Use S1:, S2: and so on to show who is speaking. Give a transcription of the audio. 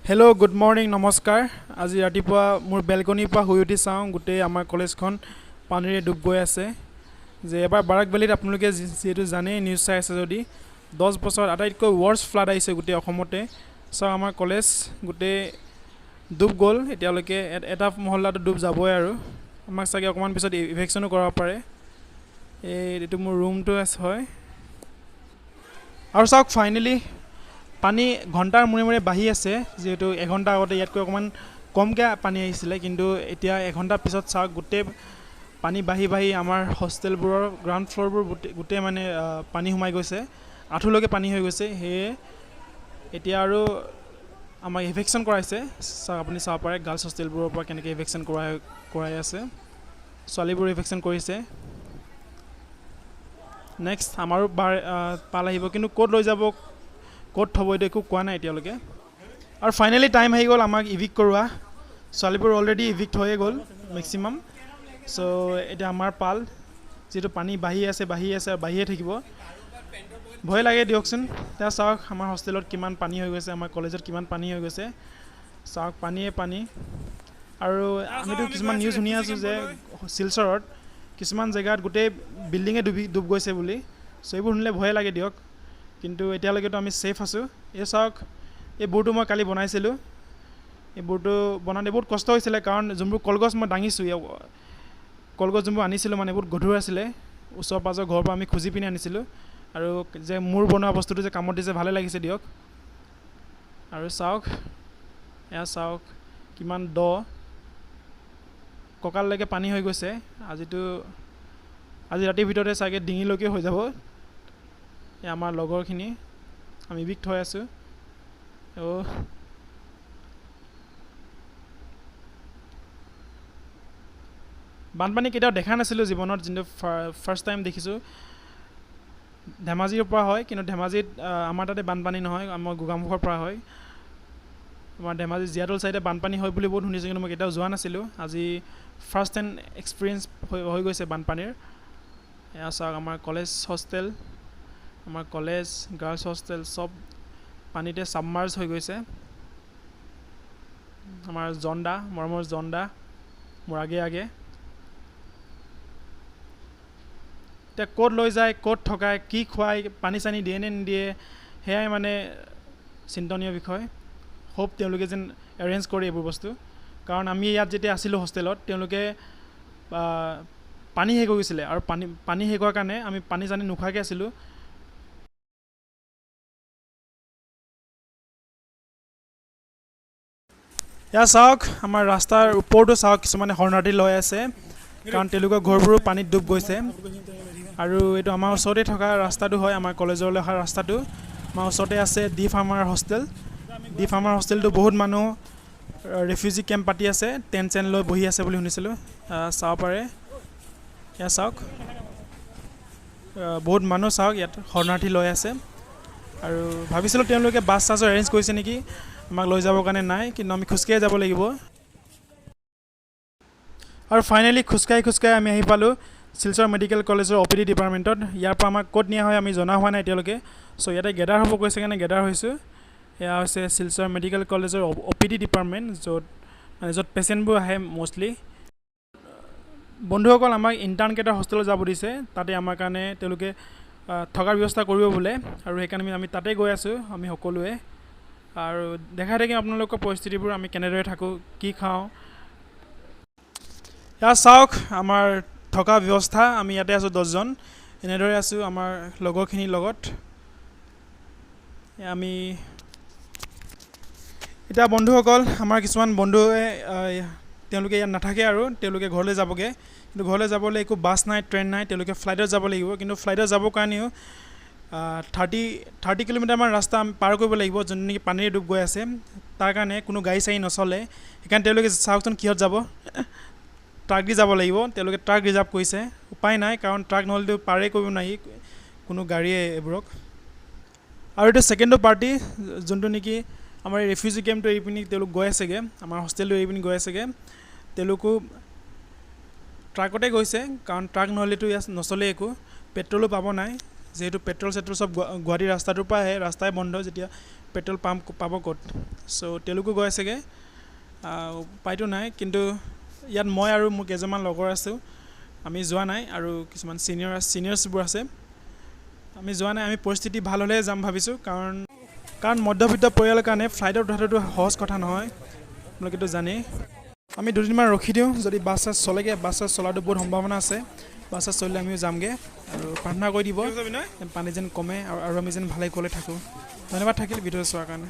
S1: Hello', good morning, নমস্কাৰ। আজি ৰাতিপুৱা মোৰ বেলকনিৰ পৰা শুই উঠি চাওঁ, গোটেই আমাৰ কলেজখন পানীৰে ডুব গৈ আছে। যে এবাৰ বাৰাক ভেলীত আপোনালোকে যিহেতু জানেই, নিউজ চাই আছে যদি, 10 বছৰত আটাইতকৈ ৱৰ্ষ্ট ফ্লাড আহিছে গোটেই অসমতে। চাওক, আমাৰ কলেজ গোটেই ডুব গ'ল। এতিয়ালৈকে এটা মহল্লাটো ডুব যাবই আৰু আমাক চাগে অকণমান পিছত ইভিকশ্যনো কৰাব পাৰে। এইটো মোৰ ৰুমটো আছে হয়। আৰু চাওক, ফাইনেলি পানী ঘণ্টাৰ মূৰে মূৰে বাঢ়ি আছে। যিহেতু এঘণ্টা আগতে ইয়াতকৈ অকণমান কমকৈ পানী আহিছিলে, কিন্তু এতিয়া এঘণ্টাৰ পিছত চাওক, গোটেই পানী বাঢ়ি বাঢ়ি আমাৰ হোষ্টেলবোৰৰ গ্ৰাউণ্ড ফ্ল'ৰবোৰ গোটেই গোটেই মানে পানী সোমাই গৈছে, আঁঠুলৈকে পানী হৈ গৈছে। সেয়ে এতিয়া আৰু আমাক ইভিকশ্যন কৰাইছে। চাওক, আপুনি চাব পাৰে গাৰ্লছ হোষ্টেলবোৰৰ পৰা কেনেকৈ ইভিকশ্যন কৰাই কৰাই আছে। ছোৱালীবোৰ ইভিকশ্যন কৰিছে। নেক্সট আমাৰো বাৰ পাল আহিব, কিন্তু ক'ত লৈ যাব, ক'ত থ'ব, এইটো একো কোৱা নাই এতিয়ালৈকে। আৰু ফাইনেলি টাইম আহি গ'ল আমাক ইভিক্ট কৰোৱা। ছোৱালীবোৰ অলৰেডি ইভিক্ট হৈয়ে গ'ল মেক্সিমাম। চ' এতিয়া আমাৰ পাল। যিহেতু পানী বাঢ়ি আছে, বাঢ়ি আছে আৰু বাঢ়িয়ে থাকিব, ভয় লাগে দিয়কচোন। এতিয়া চাওক, আমাৰ হোষ্টেলত কিমান পানী হৈ গৈছে, আমাৰ কলেজত কিমান পানী হৈ গৈছে। চাওক, পানীয়ে পানী। আৰু আমিতো কিছুমান নিউজ শুনি আছোঁ যে শিলচৰত কিছুমান জেগাত গোটেই বিল্ডিঙে ডুব গৈছে বুলি। চ' এইবোৰ শুনিলে ভয়ে লাগে দিয়ক, কিন্তু এতিয়ালৈকেতো আমি ছেফ আছোঁ। এই চাওক, এই বোৰটো মই কালি বনাইছিলোঁ। এই বোৰটো বনাওঁতে বহুত কষ্ট হৈছিলে, কাৰণ যোনবোৰ কলগছ মই দাঙিছোঁ, কলগছ যোনবোৰ আনিছিলোঁ মানে বহুত গধুৰ আছিলে। ওচৰ পাঁজৰ ঘৰৰ পৰা আমি খুজি পিনি আনিছিলোঁ। আৰু যে মোৰ বনোৱা বস্তুটো যে কামত দিছে, ভালে লাগিছে দিয়ক। আৰু চাওক, এয়া চাওক, কিমান দ, কঁকাললৈকে পানী হৈ গৈছে। আজি ৰাতিৰ ভিতৰতে চাগে ডিঙিলৈকে হৈ যাব। এই আমাৰ লগৰখিনি, আমি ইভিক্ট হৈ আছোঁ। অ' বানপানী কেতিয়াও দেখা নাছিলোঁ জীৱনত, যোনটো ফাৰ্ষ্ট টাইম দেখিছোঁ। ধেমাজিৰ পৰা হয়, কিন্তু ধেমাজিত আমাৰ তাতে বানপানী নহয়, আমাৰ গোগামুখৰ পৰা হয়। আমাৰ ধেমাজি জীয়াদৌল চাইডে বানপানী হয় বুলি বহুত শুনিছোঁ, কিন্তু মই কেতিয়াও যোৱা নাছিলোঁ। আজি ফাৰ্ষ্ট হেণ্ড এক্সপিৰিয়েঞ্চ হৈ গৈছে বানপানীৰ। এয়া চাওক, আমাৰ কলেজ হোষ্টেল, আমাৰ কলেজ, গাৰ্লছ হোষ্টেল চব পানীতে ছাবমাৰ্জ হৈ গৈছে। আমাৰ জন্দা, মৰমৰ জন্দা মোৰ আগে আগে। এতিয়া ক'ত লৈ যায়, ক'ত থকায়, কি খুৱায়, পানী চানী দিয়ে নে নিদিয়ে, সেয়াই মানে চিন্তনীয় বিষয়। হোপ তেওঁলোকে যেন এৰেঞ্জ কৰে এইবোৰ বস্তু। কাৰণ আমি ইয়াত যেতিয়া আছিলোঁ হোষ্টেলত, তেওঁলোকে পানী শেষ হৈ গৈছিলে আৰু পানী শেষ হোৱাৰ কাৰণে আমি পানী চানী নোখোৱাকৈ আছিলোঁ। এয়া চাওক, আমাৰ ৰাস্তাৰ ওপৰতো চাওক, কিছুমানে শৰণাৰ্থী লৈ আছে, কাৰণ তেওঁলোকৰ ঘৰবোৰো পানীত ডুব গৈছে। আৰু এইটো আমাৰ ওচৰতে থকা ৰাস্তাটো হয়, আমাৰ কলেজলৈ অহা ৰাস্তাটো। আমাৰ ওচৰতে আছে ডি ফাৰ্মাৰ হোষ্টেল। ডি ফাৰ্মাৰ হোষ্টেলটো বহুত মানুহ ৰেফিউজি কেম্প পাতি আছে, টেণ্ট চেণ্ট লৈ বহি আছে বুলি শুনিছিলোঁ। চাব পাৰে, এয়া চাওক, বহুত মানুহ চাওক ইয়াত শৰণাৰ্থী লৈ আছে। আৰু ভাবিছিলোঁ তেওঁলোকে বাছ চাছৰ এৰেঞ্জ কৰিছে নেকি আমাক লৈ যাবৰ কাৰণে, নাই, কিন্তু আমি খোজকাঢ়ি যাব লাগিব। আৰু ফাইনেলি খোজকাঢ়ি খোজকাঢ়ি আমি আহি পালোঁ শিলচৰ মেডিকেল কলেজৰ অ' পি ডি ডিপাৰ্টমেণ্টত। ইয়াৰ পৰা আমাক ক'ত নিয়া হয় আমি জনা হোৱা নাই এতিয়ালৈকে। চ' ইয়াতে গেডাৰ হ'ব কৈছে কাৰণে গেডাৰ হৈছোঁ। এয়া হৈছে শিলচৰ মেডিকেল কলেজৰ অ' পি ডি ডিপাৰ্টমেণ্ট, য'ত মানে য'ত পেচেণ্টবোৰ আহে মষ্টলি। বন্ধুসকল, আমাক ইণ্টাৰ্ণকেইটাৰ হোষ্টেলত যাব দিছে। তাতে আমাৰ কাৰণে তেওঁলোকে থকাৰ ব্যৱস্থা কৰিব বোলে আৰু সেইকাৰণে আমি তাতে গৈ আছোঁ আমি সকলোৱে। আৰু দেখাই থাকিম আপোনালোকৰ পৰিস্থিতিবোৰ, আমি কেনেদৰে থাকোঁ, কি খাওঁ। এয়া চাওক আমাৰ থকা ব্যৱস্থা। আমি ইয়াতে আছোঁ, 10জন এনেদৰে আছোঁ আমাৰ লগৰখিনিৰ লগত। আমি এতিয়া বন্ধুসকল, আমাৰ কিছুমান বন্ধুৱে তেওঁলোকে ইয়াত নাথাকে আৰু তেওঁলোকে ঘৰলৈ যাবগৈ। কিন্তু ঘৰলৈ যাবলৈ একো বাছ নাই, ট্ৰেইন নাই, তেওঁলোকে ফ্লাইটত যাব লাগিব। কিন্তু ফ্লাইটত যাবৰ কাৰণেও 30 কিলোমিটাৰমান ৰাস্তা আমি পাৰ কৰিব লাগিব, যোনটো নেকি পানীৰে ডুব গৈ আছে। তাৰ কাৰণে কোনো গাড়ী চাড়ী নচলে। সেইকাৰণে তেওঁলোকে চাওকচোন কিহত যাব, ট্ৰাক দি যাব লাগিব। তেওঁলোকে ট্ৰাক ৰিজাৰ্ভ কৰিছে, উপায় নাই, কাৰণ ট্ৰাক নহ'লেতো পাৰেই কৰিব নোৱাৰি কোনো গাড়ীয়ে এইবোৰক। আৰু এইটো ছেকেণ্ডটো পাৰ্টি, যোনটো নেকি আমাৰ এই ৰেফিউজি কেম্পটো এৰি পিনি তেওঁলোক গৈ আছেগৈ, আমাৰ হোষ্টেলটো এৰি পিনি গৈ আছেগৈ। তেওঁলোকো ট্ৰাকতে গৈছে, কাৰণ ট্ৰাক নহ'লেতো ইয়াত নচলে একো। পেট্ৰলো পাব নাই, যিহেতু পেট্ৰল চেট্ৰল চব গুৱাহাটীৰ ৰাস্তাটোৰ পৰা আহে। ৰাস্তাই বন্ধ যেতিয়া পেট্ৰল পাম্প পাব ক'ত? চ' তেওঁলোকো গৈ আছেগৈ, উপায়তো নাই। কিন্তু ইয়াত মই আৰু মোৰ কেইজনমান লগৰ আছোঁ, আমি যোৱা নাই। আৰু কিছুমান ছিনিয়ৰ্ছবোৰ আছে, আমি যোৱা নাই। আমি পৰিস্থিতি ভাল হ'লেহে যাম ভাবিছোঁ, কাৰণ মধ্যবিত্ত পৰিয়ালৰ কাৰণে ফ্লাইটত উঠাটোতো সহজ কথা নহয়, আপোনালোকেতো জানেই। আমি দুদিনমান ৰখি দিওঁ, যদি বাছ চাছ চলেগৈ। বাছ চাছ চলাটো বহুত সম্ভাৱনা আছে। বাছ চাছ চলিলে আমিও যামগৈ। আৰু প্ৰাৰ্থনা কৰি দিব, পানী যেন কমে আৰু আমি যেন ভালে কুশলে থাকোঁ। ধন্যবাদ থাকিল ভিডিঅ' চোৱাৰ কাৰণে।